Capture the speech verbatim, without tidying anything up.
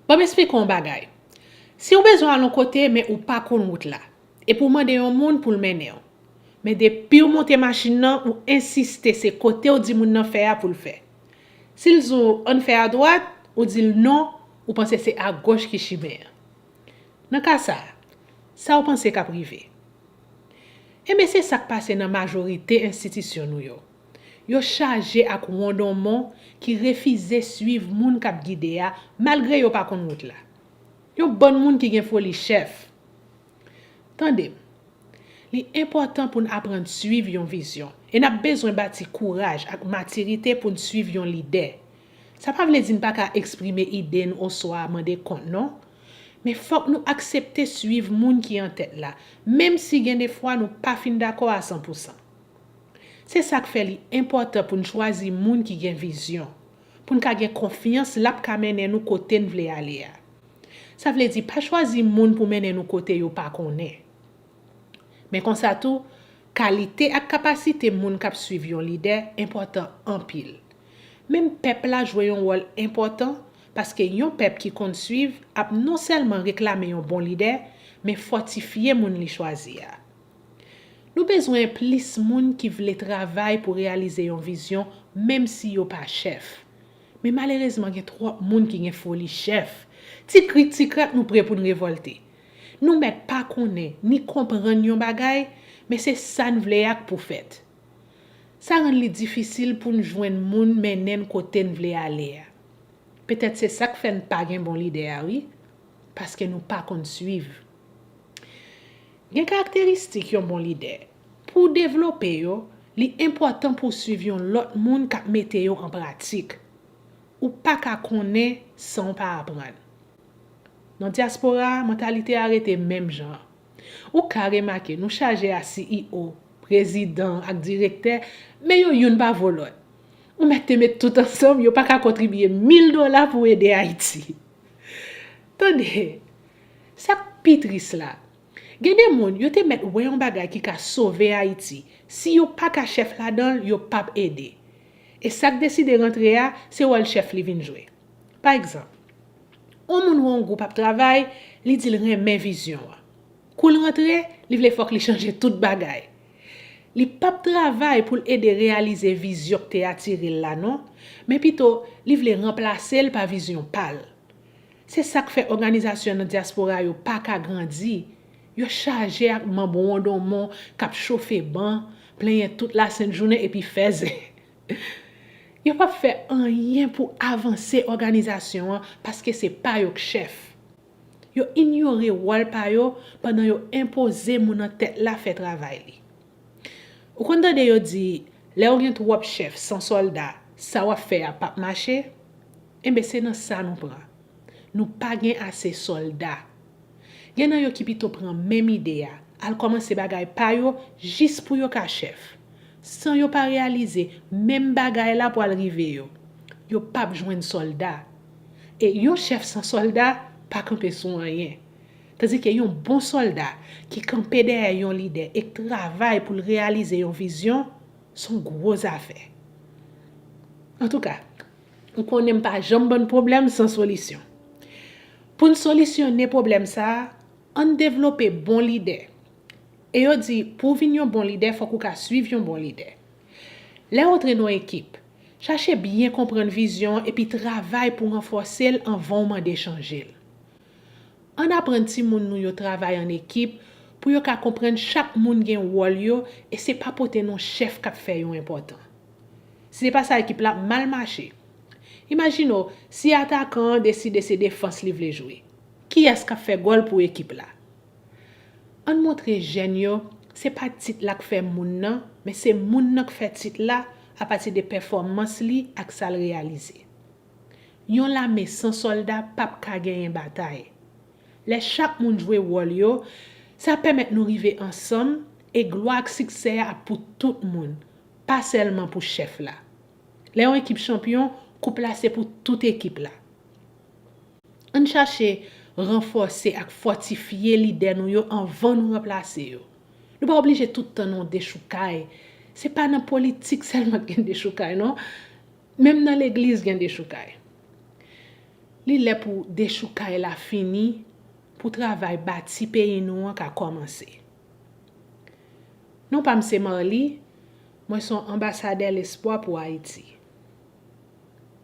Ban m eksplike w yon bagay. Si w bezwen al yon kote, men ou pa konn wout la, epi w mande yon moun pou l mennen w. Men depi w monte machin nan, ou ensiste se kote w di moun nan fè a pou l fè. Si l di w ann fè adwat, ou di l non, ou panse se agoch ki chimen an. Nan ka sa a, sa w panse k ap rive? Enben, se sa k pase nan majorite enstitisyon nou yo. Yo chaje ak wondonmon ki refize swiv moun k ap gide a, malgre yo pa konn wout la. Yon bann moun ki gen foli chèf. Tande m, li enpòtan pou n aprann swiv yon vizyon, e n ap bezwen bati kouraj ak matirite pou n swiv yon lidè. Sa pa vle di n pa ka eksprime ide n oswa mande kont non, men fòk nou aksepte swiv moun ki an tèt la, menm si gen de fwa nou pa fin dakò a san pou san. Se sa k fè li enpòtan pou n chwazi moun ki gen vizyon, pou n ka gen konfyans l ap ka mennen nou kote n vle ale a. Sa vle di pa chwazi moun pou mennen nou kote yo pa konnen. Men konsa tou, kalite ak kapasite moun k ap swiv yon lidè enpòtan anpil. Menm pèp la jwe yon wòl enpòtan, paske yon pèp ki konn swiv ap non sèlman reklame yon bon lidè, men fòtifye moun li chwazi a. Nou bezwen plis moun ki vle travay pou reyalize yon vizyon, menm si yo pa chèf. Men malerezman, gen twòp moun ki gen foli chèf. Ti krik, ti krak, nou pre pou n revòlte. Nou mèt pa konnen, ni konprann yon bagay, men se sa n vle a k pou fèt. Sa rann li difisil pou n jwenn moun mennen n kote n vle ale a. Petèt se sa k fè n pa gen bon lidè a, wi, paske nou pa konn swiv. Gen karakteristik yon bon lidè. Pou w devlope yo, li enpòtan pou w swiv yon lòt moun k ap mete yo an pratik. Ou pa ka konnen san w pa aprann. Nan dyaspora a, mantalite a rete menm jan an. Ou ka remake, nou chaje a C E O, prezidan ak direktè, men yo youn pa vo lòt. Ou mèt te met tout ansanm, yo pa ka kontribye mil dola pou ede Ayiti. Tande, sa k pi tris la, gen de moun yo te mèt wè yon bagay ki ka sove Ayiti, si yo pa ka chèf ladan l, yo p ap ede. E sa k deside rantre a, se wòl chèf li vin jwe. Pa egzanp, yon moun wè yon gwoup ap travay, li di l renmen vizyon an. Kou l rantre, li vle fòk li chanje tout bagay. Li p ap travay pou l ede reyalize vizyon k te atire l la non, men pito li vle ranplase l pa vizyon pa l. Se sa k fè òganizasyon nan dyaspora yo pa ka grandi. Yo chaje ak manm wondonmon k ap chofe ban, plenyen tout lasent jounen epi fè zen. Yo p ap fè anyen pou avanse òganizasyon an paske se pa yo k chèf. Yo inyore wòl pa yo pandan yo enpoze moun an tèt la fè travay li. Ou konn tande yo di, lè w gen twòp chèf san sòlda, sa w ap fè a p ap mache? Enben, se nan sa nou pran. Nou pa gen ase sòlda. Gen nan yo ki pito pran menm ide a, al kòmanse bagay pa yo jis pou yo ka chèf. San yo pa reyalize, menm bagay la pwal rive yo. Yo p ap jwenn sòlda. E yon chèf san sòlda pa kanpe sou anyen. Tandike yon bon sòlda ki kanpe dèyè yon lidè e k travay pou l reyalize yon vizyon, s on gwo zafè. Antouka, ou konnen m pa janm bann pwoblèm san solisyon. Pou n solisyone pwoblèm sa a, ann devlope bon lidè. E yo di, pou w vin yon bon lidè, fòk ou ka swiv yon bon lidè. Lè w antre nan yon ekip, chache byen konprann vizyon an epi travay pou ranfòse l anvan w mande chanje l. Ann aprann timoun nou yo travay ann ekip pou yo ka konprann chak moun gen wòl yo e se pa pote non chèf k ap fè yo enpòtan. Si se pa sa, ekip la ap mal mache. Imajine w, si atakan an deside se defans li vle jwe, kiyès k ap fè gòl pou ekip la? Ann montre jèn yo, se pa tit la k fè moun nan, men se moun nan k fè tit la apati de pèfòmans li ak sa l reyalize. Yon lame san sòlda p ap ka genyen batay. Lè chak moun jwe wòl yo, sa pèmèt nou rive ansanm e glwa ak siksè a ap pou tout moun, pa sèlman pou chèf la. Lè yon ekip chanpyon, koup la se pou tout ekip la. Ann chache ranfòse ak fòtifye lidè nou yo anvan nou ranplase yo. Nou pa oblije tout tan nan yon dechoukay. Se pa nan politik sèlman k gen dechoukay non. Menm nan legliz gen dechoukay. Li lè pou dechoukay la fini, pou travay bati peyi nou an ka kòmanse. Non pa m se Marly, mwen se yon anbasadè lespwa pou Ayiti.